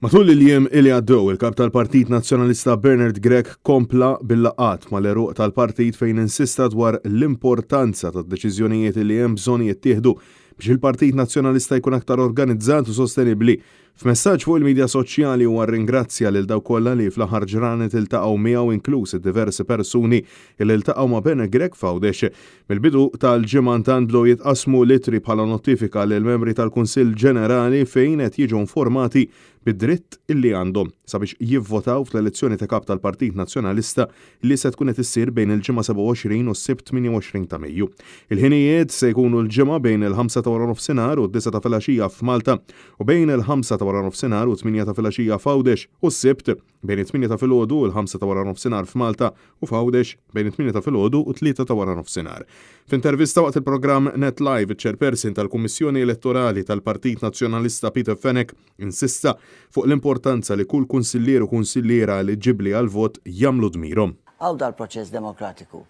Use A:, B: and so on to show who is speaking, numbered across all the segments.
A: Matul il-jiem li għaddew, il-Kap tal-Partit Nazzjonalista Bernard Grech kompla bil-laqgħat mal-għeruq tal-partit fejn insista dwar l-importanza tad-deċiżjonijiet li hemm bżonn jittieħdu biex il-Partit Nazzjonalista jkun aktar organizzat u sostenibbli. F'messaġġ fuq il-midja soċjali huwa rringrazzja lil dawk kollha li fl-aħħar ġranet iltaqgħu miegħu inkluż id-diversi persuni li ltaqgħu ma' Bernard Grech f'Għawdex. Mill-bidu tal-ġimgħa intant bdew jitqassmu l-ittri bħala notifika lill-membri tal-Kunsill Ġenerali fejn qed jiġu informati bid-dritt li għandhom sabiex jivvotaw fl-elezzjoni ta' Kap tal-Partit Nazzjonalista li se tkun qed issir bejn il-Ġimgħa 27 u s-Sibt 28 ta' Mejju. Il-ħinijiet se jkunu l-Ġimgħa bejn il-ħamsa ta' waranofsinhar u d-disgħa ta' filgħaxija f'Malta u bejn il-ħamsa ta' waranofsinhar u t-tmienja ta' filgħaxija f'Għawdex u s-Sibt bejn it-tmienja ta' filgħodu u l-ħamsa ta' waranofsinhar f'Malta u f'Għawdex bejn it-tmienja ta' filgħodu u t-tlieta ta' waranofsinhar. F'intervista waqt il-programm Net Live, iċ-Chairperson tal-Kummissjoni Elettorali tal-Partit Nazzjonalista Peter Fenech insista fuq l-importanza li kull kunsillier u kunsilliera eliġibbli għall-vot jagħmlu dmirhom.
B: Hawn dal-proċess demokratiku.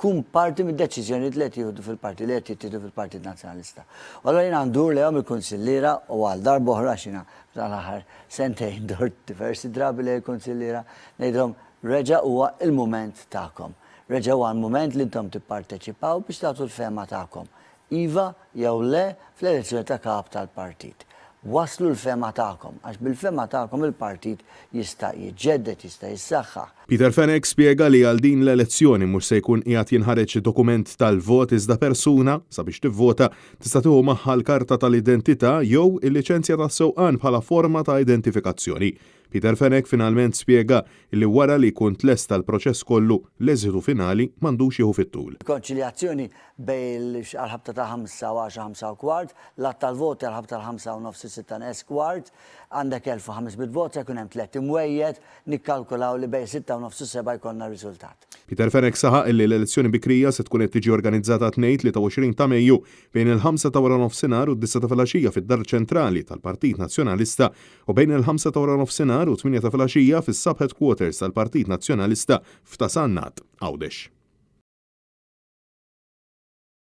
B: Kun parti mid-deċiżjonijiet li qed jieħdu fil-partit, li qed jittieħdu fil-Partit Nazzjonalista. U allura jiena ndur lejhom il-kunsilliera u għal darb'oħra għax jiena f'dan-aħħar sentejn dort diversi drabi lejn il-kunsilliera, ngħidilhom reġa' huwa l-mument tagħkom. Reġa' huwa l-mument li intom tipparteċipaw biex tagħtu l-fehma tagħkom. Iva jew le fl-elezzjoni ta' kap tal-partit. Wasslu l-fehma tagħkom, għax bil-fehma tagħkom il-partit jista' jiġġedded, jista' jissaħħaħ.
A: Peter Fenech spjega li għal din l-elezzjoni mhux se jkun qiegħed jinħareġ dokument tal-vot iżda persuna, sabiex tivvota, tista' tieħu magħha l-karta tal-identità jew il-liċenzja tas-sewqan bħala forma ta' identifikazzjoni. Peter Fenech finalment spjega li wara li jkun tlesta l-proċess kollu, l-eżitu finali m'għandux jieħu fit-tul.
B: Rikonċiljazzjoni bejn għall-ħabta ta' ħamsa u għaxra, ħamsa u kwart, l-għadd tal-voti għall-ħabta tal-ħamsa u nofs is-sitta neqes kwart, għandek 1,500 vot, se jkun hemm tlett imwejjed, nikkalkulaw li bejn sitta u nofs u sebgħa jkollna r-riżultat.
A: Peter Fenech saħaq li l-elezzjoni bikrija se tkun qed tiġi organizzata t-Tnejn 23 ta' Mejju bejn il-ħamsa ta' waranofsinhar u d-disgħa ta' filgħaxija fid-Dar Ċentrali tal-Partit Nazzjonalista u bejn il-ħamsa ta' waranofsinhar u t-tmienja ta' filgħaxija fis-Sub Headquarters tal-Partit Nazzjonalista f'Ta' Sannat, Għawdex.